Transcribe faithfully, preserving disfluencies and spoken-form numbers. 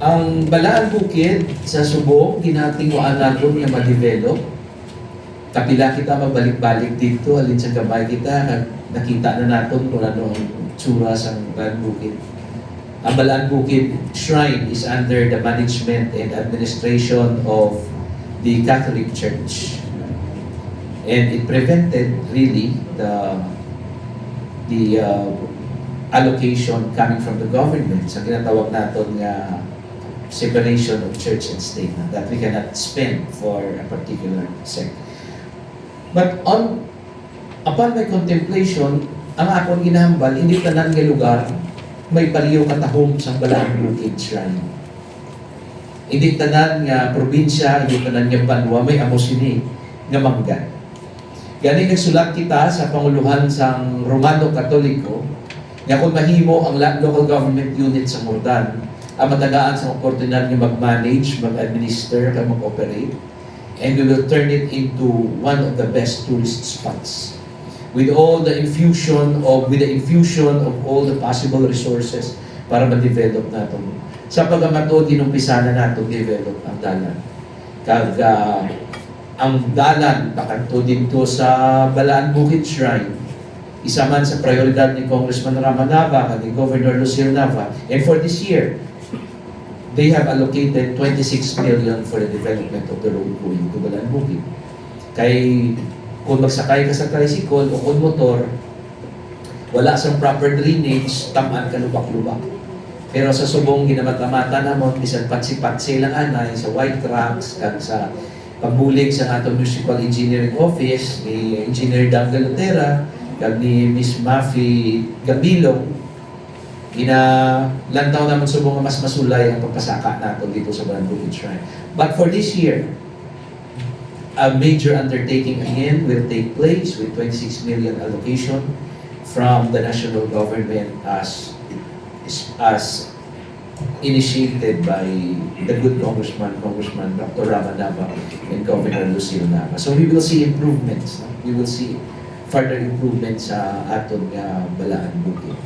Ang Balaan Bukid sa subong ginatinguhaan naton nga ma-develop. Kapila kita mabalik-balik dito, halin sa gamay kita, kag nakita na naton kung ano ang tsura sang Balaan Bukid. Ang Balaan Bukid Shrine is under the management and administration of the Catholic Church. And it prevented really the the uh, allocation coming from the government sa ginatawag naton nga separation of church and state, na that we cannot spend for a particular sect. But on upon my contemplation, ang akon ginahambal, hindi tanan nga lugar may pareho katahom sang Balaan Bukid Shrine. Hindi tanan nga probinsya, hindi tanan nga banwa may amo sini nga manggad. Gani nagsulat kita sa panguluhan sang Romano Katoliko nga kung mahimo ang la- local government unit sa Mordan ang matagaan sang oportunidad nga mag-manage, mag-administer, kag mag-operate, and we will turn it into one of the best tourist spots with all the infusion of with the infusion of all the possible resources para ma-develop nato. Sa pagkamatuod, ginumpisa na nato develop ang dalan. Kag ah, ang dalan pakadto didto sa Balaan Bukid Shrine, isa man sa prioridad ni Congressman Rama Nava kag ni Governor Lucille Nava. And for this year, they have allocated twenty-six million for the development of the road going to Balaan Bukid. Kay kung magsakay ka sa tricycle o kung motor, wala sang proper drainage, tam-an ka lubak-lubak. Pero sa subong ginamata-mata namon, bisan patsi-patsi lang anay sa White Rocks kag sa pagbulig sa aton Municipal Engineering Office ni Engineer Dang Galutera kag ni Miss Mafi Gabilong, ginalantaw namon subong nga mas masulay ang pagpasaka nato dito sa Balaan Bukid Shrine. But for this year, a major undertaking again will take place with twenty-six million allocation from the national government as as initiated by the good congressman, Congressman Doctor Rama Nava and Governor Lucille Nava. So we will see improvements. No? We will see further improvements sa aton nga Balaan Bukid.